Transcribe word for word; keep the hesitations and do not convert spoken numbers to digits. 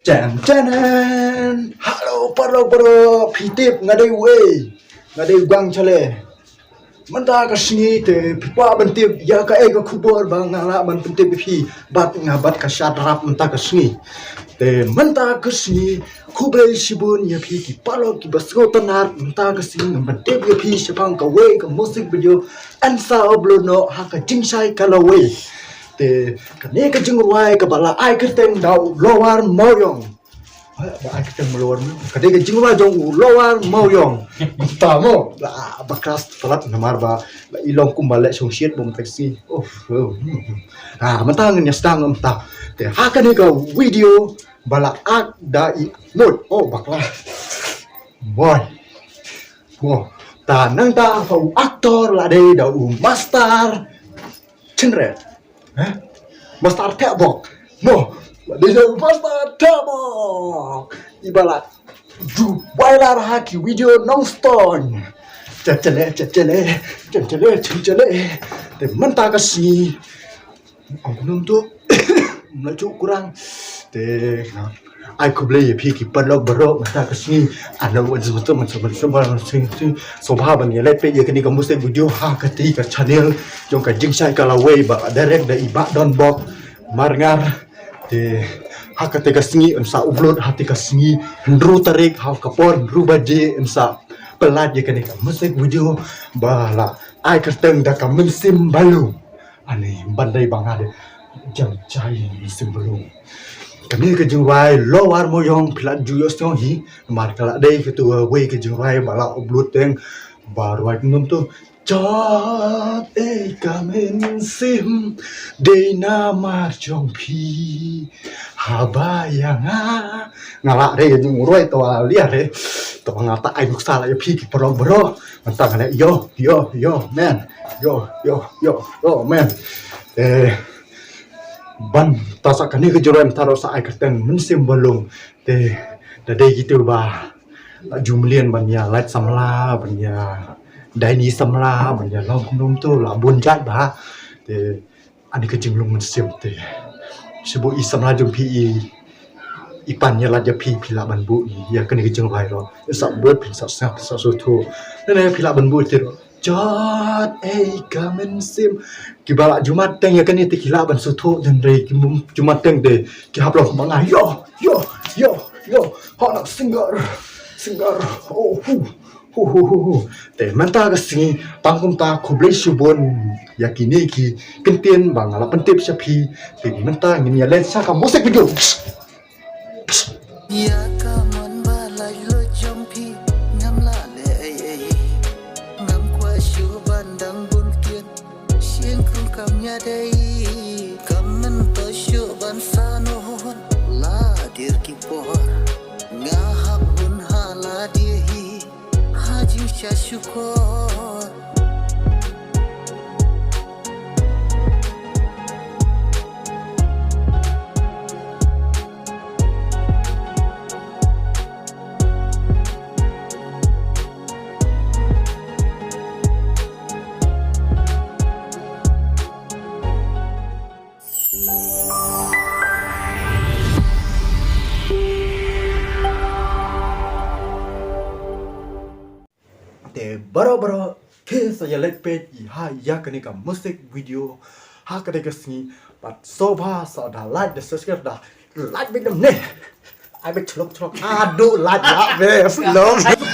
Chan chan. Hello, paralok baroh, phi tip nga dei uei? Nga dei u Gang Chale. Mynta ka sngi te phi kwah ban tip ïa kaei ka khubor ba nga lah ban pyntip ïa phi, bad nga bad ka shad rap mynta ka sngi. Te mynta ka sngi, khublei shibun ïa phi ki paralok kiba sngewtynnat mynta ka sngi, ngan pyntip ïa phi shaphang kawei ka music video yn sa upload noh ha ka jingshai ka lawei. Te kane ka jingrwai kaba la ai kyrteng da u Lower Mawïong. Ba ai kyrteng Lower Mawïong. Ka dei ka jingrwai jong u Lower Mawïong. Mynta mo la ba kras palat namar ba la i long kumba leh shong shit bom taxi. Oh, oh, hmm, hmm. Ah, mynta ngin ïa sdang mynta. Te ha kane ka video ba la act da i mut. Oh, bakla. Boy. Mo. Ta nangta ba u actor la dei da u Master Chinre. Eh? Master Thekbok. Mo. La dei da u Master Thekbok. Iba la ju wai la ha ki video Nongstoiñ. Chachale, chachale, chachale, chachale. Te mynta ka sngi. Ong num tu. Mla ju kurang. Te, na. Ai khublei ïa phi ki paralok baroh mynta ka sngi. Ano wan sum sum sum sum sum sum. Sngewbha ban ïa like peit ïa kane ka music video ha kata ka channel jong ka Jingshai Ka Lawei ba direct da i Bah Donbok Marngar. Te ha kata ka sngi yn sa upload, ha kata ka sngi hynriew tarik ha ka por hynriew baje yn sa pyllait ïa kane ka music video ba la ai kyrteng da ka Mynsiem Balung. Ani ban dei ba nga dei jam jai Mynsiem Balung. Kane ka jingrwai Lower Mawïong phi la ju ïohsngew hi, namar ka la dei katu kawei ka jingrwai ba la upload teng ba rwai kumno tu. Jot ei ka mynsiem dei namar jong phi. Haba ïa nga, nga la re ka jingrwai to a lia re. To nga ta ai nuksa la ïa phi ki paralok baroh. Mynta nga le yo, yo, yo, man. Yo, yo, yo, yo, man. Eh, ban ta sa kane ka jingrwai mynta ruh sa ai kyrteng Mynsiem Balung. Te da dei kitu ba la ju mlien ban ïa lait samla, ban ïa dai ni samla, ban ïa long kumno tu la bun jait ba. Te ani ka jinglong mynsiem te. Shu buh i samla jong phi i, i pan ïa lait ïa phi, phi lah ban buh ïa kane ka jingrwai ruh. Sa bud phin sa sngap sa suthu. Ne ne phi lah ban buh te ruh. Jot ei ka mynsiem. Kiba la ju mat teng ïa kane te ki lah ban suthu, hynrei kim ju mat teng te ki hap long ma nga. Yo, yo, yo, yo. Hot singer. Singer. Oh, hu. Hu, hu, hu, hu. Te mynta ka sngi tang kumta, khublei shibun ïa kine ki kyntien ba nga la pyntip sha phi. Te mynta ngin ïa leit sha ka music video. Ïa ka mon ba laitluid jong phi ngam lah leh ei ei. Ngam kwah shuh ban dang bun kit. Shim kum kam ïa dei. Kam myntoi shuh ban sahnarphna. La dier ki por nga hap hun ha la dier hi. Ha jingshah shukor. Te baroh baroh, te sa ïa like peit ïa ha ïa kane ka music video ha kane ka sngi, bad sngewbha sa da like da subscribe da like beit ne. Ai beit chlok chlok. Aduh like la be love.